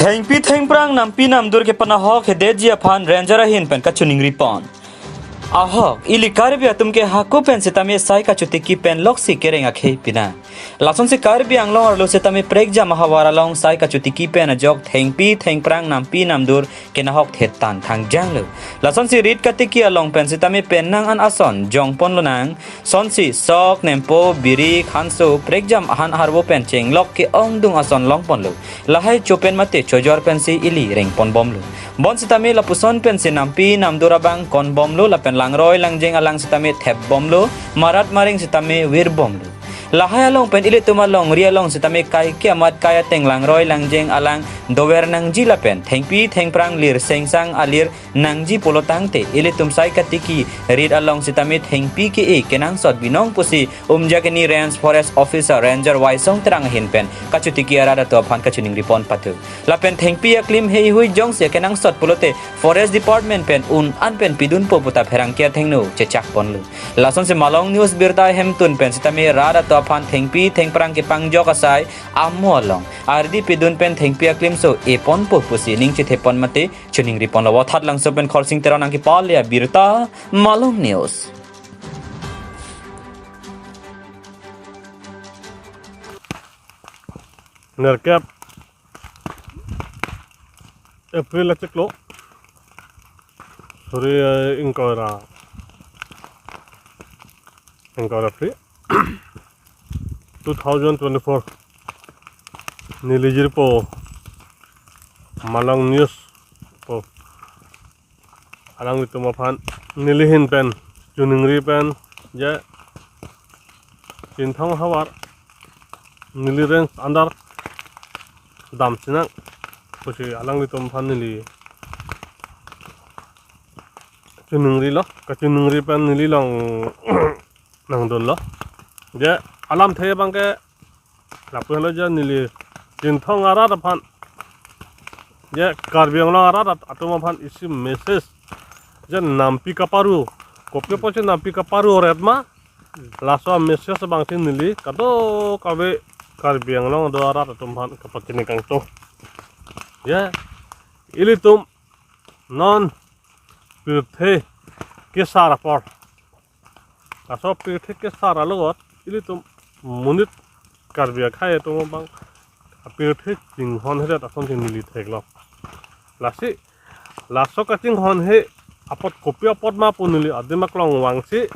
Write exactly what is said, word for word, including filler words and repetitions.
Thengpi thengphrang nampi namdur kepanahok hedetji aphan ranger ahin pen kachiningri pon. Ahok, ili Karbi atum ke hako pen sitame sai kachotiki pen loksi kereng akhei pinang. Lasonsi Karbi Anglong arlo sitame prekjam ahavar along sai kachotiki pen ajok thengpi thengphrang nampi namdur kenahok thetan thangjanglo. Lasonsi rit katiki along pen sitame penang an ason jongpon lonang. Sonsi sok, nempo, biri, khanso, prekjam ahan aharvo pen chenglok ke-ongdung ason longponlo. Lahai chopen mate chojor pensi ili rengponbomlo. Bonsitame lapuson pensi nampi namdur abang konbomlo lapen langroi langjeng alang sitame thepbomlo, marat mareng sitame virbomlo. Lahai along pen ilitum alongri along sitame kaike amat kai ateng langroi langjeng alang dover nangji lapen thengpi thengphrang lir sengsang alir nangji pulo tangte ilitum sai katiki rit along sitame thengpi ke-e kenangsot binong pusi Umjakeni Range Forest Officer Ranger Waisong Terang ahin pen kachotiki arat atum aphan kachiningri pon patu. Lapen thengpi aklim heihui jongsi kenangsot pulote Forest Department pen un an pen pidunpo puta pherangke athengno chechakponlo. Lasonsi Malong News birta hemtun pen sitame rat atum aphan thengpi thengphrang kepangjok asai amo along ardi pidun pen thengpi aklimso eponpo pusi ning chethepon mate chiningri ponlo. Vothatlangso pen Khorsing Teron nangkepale abirta, Malong News. Nerkep April achiklo. Sorry, eh, ingkoi ra. Ingkoi ra phli. Two thousand twenty-four. Neli jirpo Malong News po alanglitum aphan neli ahin pen chiningri pen je Chinthong havar neli range under dam sinang pusi alanglitum aphan neli chiningrilo, kachiningri pen neli along nangdunlo. Je alamthe abangke lapu helo je neli Chinthong arat aphan, je Karbi Anglong arat at-, atum aphan isi message, je nampi kaparu, kopi apotsi nampi kaparu ret ma, laso message abangsi neli kadokave Karbi Anglong do arat atum aphan kapachini kangtung. Je ilitum non pirthe kesar apor. Laso pirthe kesar alogot ilitum monit Karbi akhei atum abang pirthe chinghonhedet asonsi neli theklo. Lasi laso kachinghonhe apot kopi apot ma pu neli adim aklong vangsi